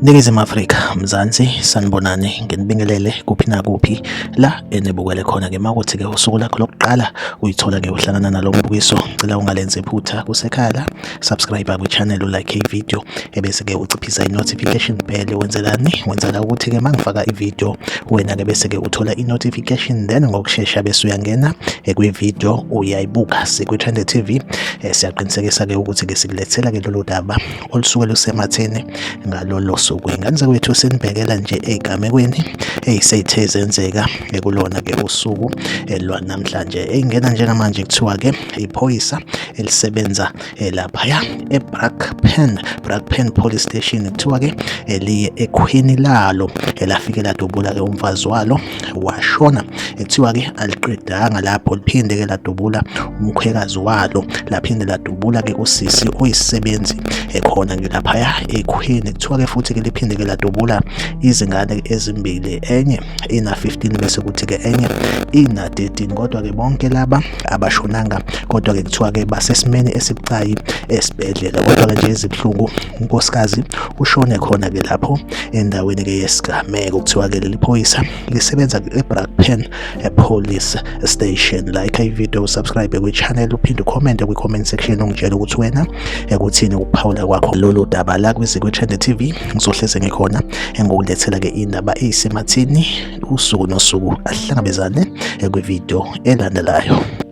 Ningizimu Afrika, Mzansi, sanibonani, nginibingelele kuphi nakuphi la enibukele khona-ke. Makuthi-ke usuku lakho lokuqala uyithola-ke uhlangana nalo mbukiso, ngicela ungalenzi iphutha kusekhaya la, subscribe kwi-channel, ulike i-video, ebese-ke uciphisa i-notification bell. Wenzelani? Wenzela ukuthi-ke mangifaka i-video wena-ke bese-ke uthola i-notification, then ngokushesha bese uyangena kwi-video uyayibuka. Sikwi-Trend TV, siyaqinisekisa-ke ukuthi-ke sikulethela-ke lolu daba olusuke lusematheni ngalolo suku. Ingane zakwethu, sinibhekela nje ey'gamekweni ey'sey'the zenzeka kulona-ke usuku lwanamhlanje. Ey'ngena njengamanje kuthiwa-ke iphoyisa elisebenza laphaya eBrakpan, Brakpan Police Station, kuthiwa-ke liye ekhweni lalo elafike ladubula-ke umfazi walo washona. Kuthiwa-ke aliqedanga lapho, liphinde-ke ladubula umkhwekazi walo, laphinde ladubula-ke usisi oyisisebenzi ekhona-ke laphaya ekhweni. Kuthiwa-ke futhi-ke liphinde-ke ladubula izingane ezimbili, enye ina-15 bese kuthi-ke enye ina-13, kodwa-ke bonke laba abashonanga, kodwa-ke kuthiwa-ke basesimeni esibucayi esibhedlela. Kodwa-ke nje ezibuhlungu, unkosikazi ushone khona-ke lapho endaweni-ke yesigameko. Kuthiwa-ke leli phoyisa lisebenza e-Brakpan Police Station. Like i-video, subscribe kwi-channel, uphinde ucommente kwi-comment section ungitshele ukuthi wena ekuthini ukuphawula kwakho lolu daba la kwiZikwi-Trend TV. Ngizohleze ngikhona engokulethela-ke indaba eyisemathini usuku nosuku. Ahlangabezane kwividiyo elandelayo.